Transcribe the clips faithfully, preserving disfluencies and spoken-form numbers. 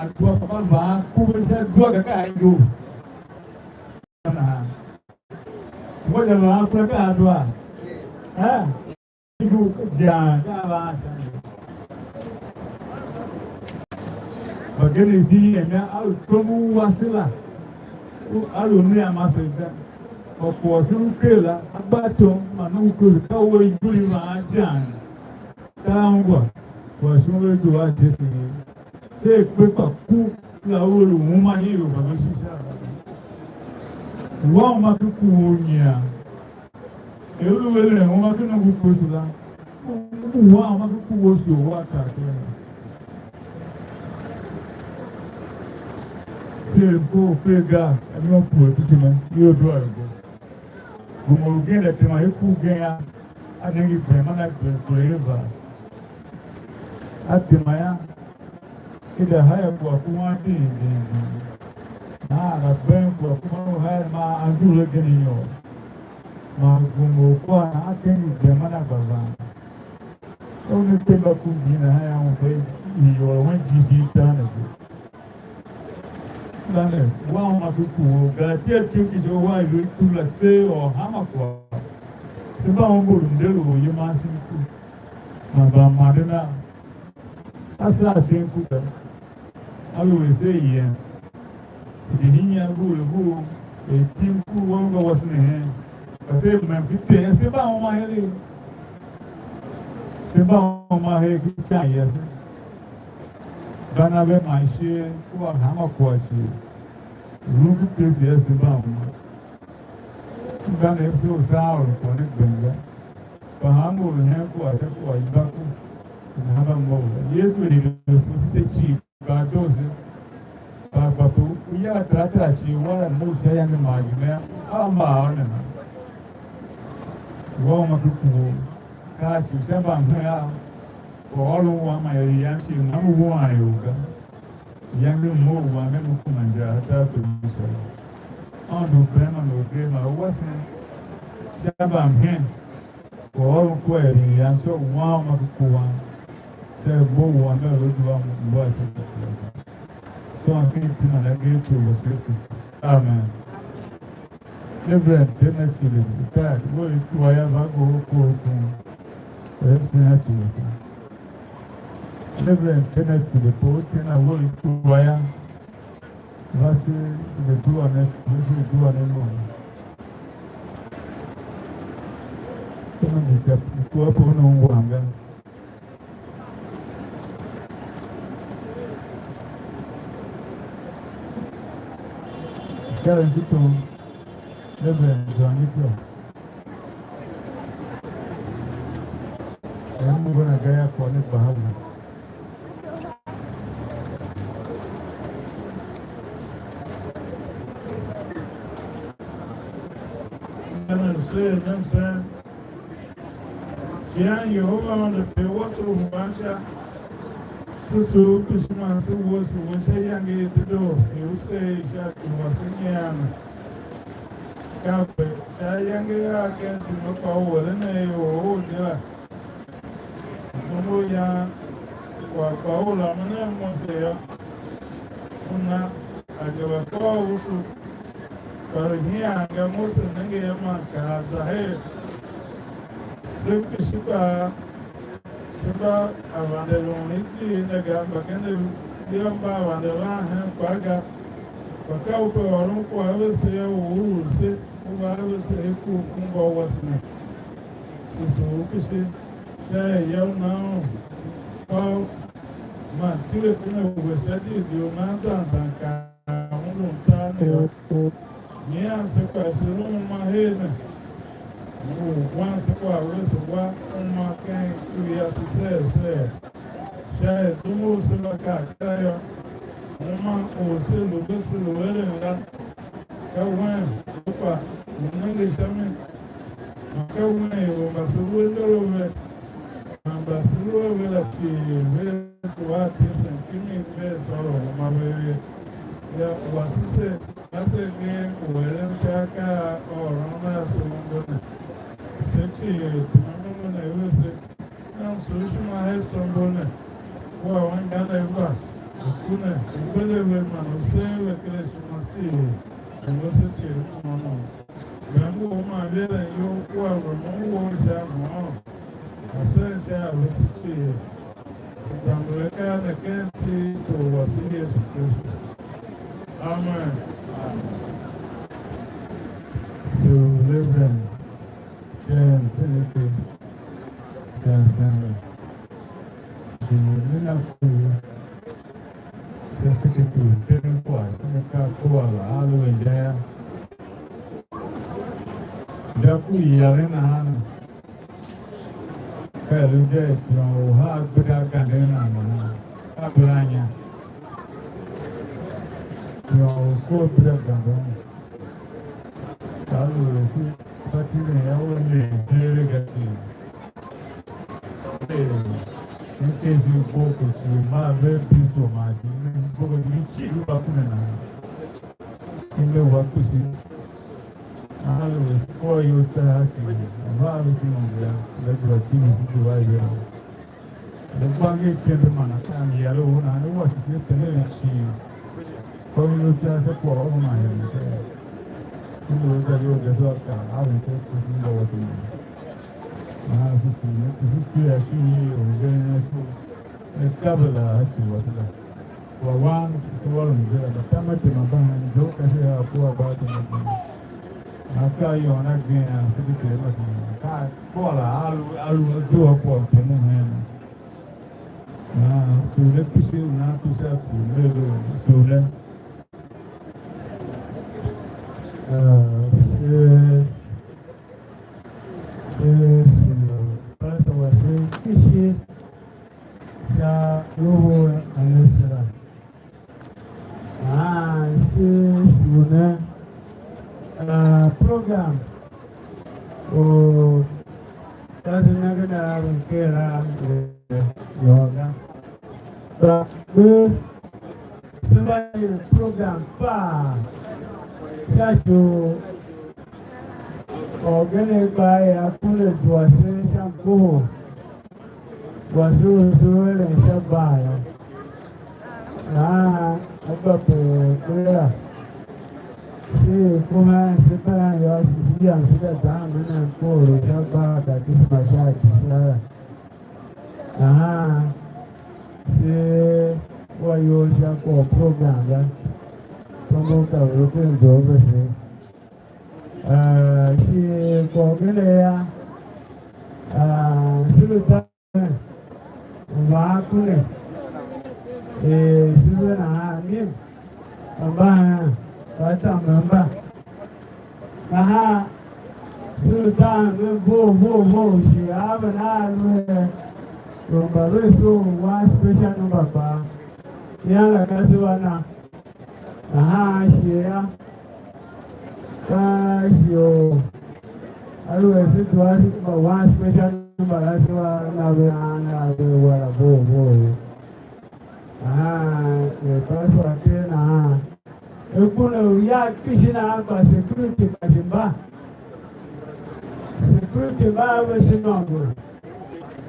adua kpa mba van ku ve sha zwa ka ka a ior. Nahan. Ngu ja van ku ka adua. Ha? Ior ka jaan ka a van sha mi. Mbagenev di yem yô, a lu tom u wase la, u a lu ne a mase ga. Kpa kwagh u shin u ker la, a gba tom, man nongo u ker ka u a ior i van jaan. Ka ungwa, kwagh u shin u a due a Jese ye. Se kpe kpa ku la u lu uma hen ior mba ve shi sha a. Wa uma ken ku u nyian. Er u lu eren uma ken nongo u Kristu la, u wa uma ken ku u shighe u a tar ken a. Se er mko u pe ga, a nyom pue kishima, iyol dua i bo. Gema ugen a tema i ku ugen a, a nenge gema na gbe gbe eva. A tema yô, i da ha ya kwagh ku wan ding ding ding. Nahan a been kwagh ku wan u ha ya, man anzughul agen inyôr. Man gema u kwagh na a kenge gema na gba van. Una tenda ku mbi nahan yô, un fe ior wen jighjigh tar ne je. Gande, wa uma ku ku u Galatia ityough ki sha uhar i lu i tur la tseegh ôr hanma kwagh. Se mba umbur mnder u oryiman shin ku, man mbamanden a, a saa shin ku ga. Aluer se yem, i̱ de hingir ngur ngur, er tim ku u ungwa wase ne hen, kpa se mem ken Ter, se mba uma heregh. Se mba uma her ken ican yase. Barnaba man Ishe kua hanma kwagh cii, lu ken Kristu Yesu mba uma. Mba ne se u saan or u kwagh ne gbem ga, kpa hanma or u hen kwagh sha kwagh imba ku, u nahan mba mough ga. Yesu er ior fu se cii. Kpa doo se, kpa, kpa pe u ya tartar cii, u ôr a mough sha iyange man ijume a mba ôr ne na. Wa uma ku ku u, ka a cii u sha mbamhen av, kwaghôron wam man er yam cii u nam u wuan ior ga. Iyange i mough wam er u kuma injar a tartor u sha. Aôndo u bee man orgen man u wasen sha mbamhen. Kwaghôron kua eren yam sha u wan uma ku ku wam, sha er mough wam mea lu zua m lu a sha ci tera. Tsô ken iti man agee tyough u Yesu Kristu. Amen. Reverend Kenneth Chile, retired, we i tua yô, va ngohol kor u kum, er ken a tile sa. Reverend Kenneth Chile, po u ken a we i tua yô, va se ve dua ne, ve se dua ne mo. Kama ni cha, ni kwa po no ngwanga. Karen Kiton, Reverend John Nicholas. Em ngu na ga ya kwagh ne gba ha we. Amen. Se nem sen. Cian Yehova Aôndo Ter wase u hemban sha, se sugh u kpishi man se wuese we sha iyange i dedoo i u seer i sha ci wase nyian ne. Kape sha ayange a ken ijime kpa u eren a ior ou je la. Umbur yan kwagh kpa u lamen a Mose yô, u na a gema kôr usu, kpa lu hian ga Mose nenge yô, man kaa za her. Se kpishi kpaa, se mba a vande lun ijiir ne ga, mbagenev yô, mba a vande van hen kpaa ga, kpa ka u pe ôron kwagh a vese yô, u urugh se, u va a vese her ku u kungwa wase ne. Se sugh u kpishi sha er ya u nan un kpa u man tile ken a we sha jighjigh u nan zan zan kaa ungwan tar ne yô. Nyian se kpaa se lu uma her ne, ngu u wan se kwagh wese wa uma ken iv yase ser ser, sha er zum u se va kar kera yô, uma u se lu ve se lu eren la, ka wen u kpa u nenge sha mi, man ka wen ior mba se lu a ndor a ve, man mba se lu a ve la cii, ve kua a tesen kimi ve sôr u uma vev ye. Yô, wase se, ka se nger u eren sha akaa a ôron a se ongo ne. Se cii, tema mbu ne vese, ka msugh ishima her tsombor ne, kua anmgbianev mba u ku ne, u gbende ve man u seer ve ken ishima cii, u vese Ter u môm. Bem u u ma vieren iyol kua ve mo u wou sha mhôôn, asen sha a vese cii. U zamber akaa ne ken iti i Tor wase Yesu Kristu. Amen. So, Reverend James Timothy Johnson, shi u nena ku sha secretary u teren kwagh, sha akaa kua la a lu a inja yô. Da ku yaren nahan, ka er u inja i Ityô u haa gbenda ganden na nahan, ka bera anya. Ityô u kor gbenda ganden. Ka lu er ku pati ne ya u ne seere ga cii. Ee, m te shi gboko shi ma ve Kristu ma shi ne gboko shi cii lu ba ku ne nahan. Ime wa kpishi. Aluer kôr iyol tsa a shi, a va a vese imôngo yô, ve gura tindi shin zua a iveren. Ve gba ngee kende man akaa a mi yare u nan, ne wase shin tende ne cii. Kôr iyol tsa sha kwagh u nan yem ne. Tindi ve gba iyol ga zua kaa, a ven se ku shin gba wase imôngo. Nahan se shin ne, ku shin tsuya shin ye u ven ne su, ne kabe la a ci wase la. Wa wan, se ôron je la, mba tam a tema mba hen, je u ka se haa kua gba a tema je. Akaa a Yohana gen a se de Ter ma tema. Ka kua la a lu, a lu a doo a kwagh u tem u hen. Ah, sule kpishi u nan tu sha ku ne lu sule. Ah, se, se, se, pastor wase kpishi sha loho a ne sera. Nahan shi shi u ne, ah, program u ka se nenge ne a ven ker a, eh, yôô ga. Kpa ve se mba eren program kpaa sha ci u orgen kpaa er a kunde zua se sha mkohol. Wase u se lu eren sha bar yô, nahan a gba pe Kera, se er ku hen se peren yô, shi se yam se za za menen mkohol sha bar batisma sha Atisara. Nahan se wa iyol sha kwagh u program ga, tsô mba u ka ve lu ken doo vese. Ah, shi kwagh u gen a ya, ah, se lu ta u van ku ne, er se ve nahan, mim, mba mba hen, mba tamen mba. Nahan se lu tamen vough vough vough, shi a ven a lu er ior mba ve soo u wan special number kpaa, ian la ka se va na. Nahan shighe yô, ka shighe u aluer se zua se gba wan special number la, se va na ve an a ve wara vough vough ye. Nahan er pastor a tee nahan, e ku ne u ya kpishi nahan kpa security kpa shi mba. Security mba a vese imôngo.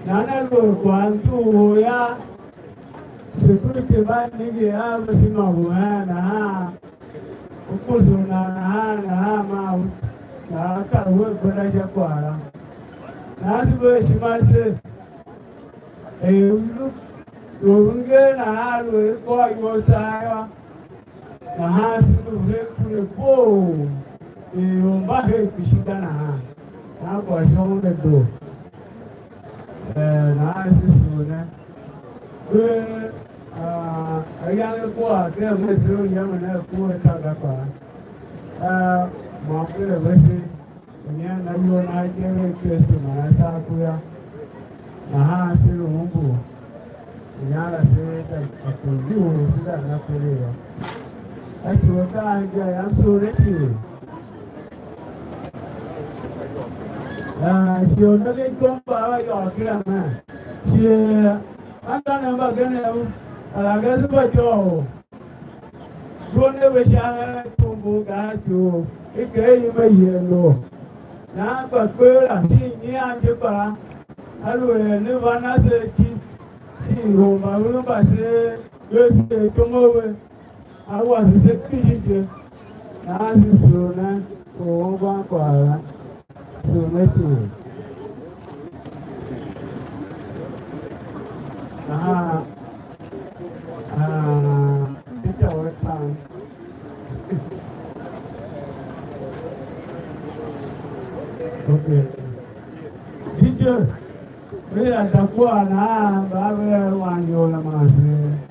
Nahan aluer kwagh nzughul yô, security mba nenge a vese imôngo hen nahan, u kposo nan nahan, nahan maa u, nahan kar we gbenda sha kwagh la. Nahan se ver ishima se, er u lu, u lu nger nahan, lu er kôr iyol tsaa yô, nahan se lu her kure vough, er ior mba her kpishi ga nahan, nahan kwagh shon ne doo. Eh, nahan se sugh ne. Ve, ah, ayange kua ken mese u yemen a ku a ca ga kpaa. Ah, môm ken a vese, u nyen na iyol na ikev i Kristu man a saa ku yô. Nahan se lu umbur, u nyan la se da a ku u se da na pere yô. A ci u akaa anmgbian yam sugh ne cii. Ah, shi orndogenkon mba a yôô kera man, shi anmgbianev mbagenev, alaghga se mba ityôghol, due ne ve sha tumbu ga a ci u i ker ime yen loo. Nahan kpa kper la shin nyian je kpaa, aluer ne va na se iti, shin ior mba ve lu mba se Ve se tom a ve, a wase se kpishi je, nahan se soo ne u ungwan kwagh la, soo ne tugh. Nahan, ah, teacher we tan. Okay. Teacher. Ve yila za kwagh nahan mba ve er wan iyol la man se.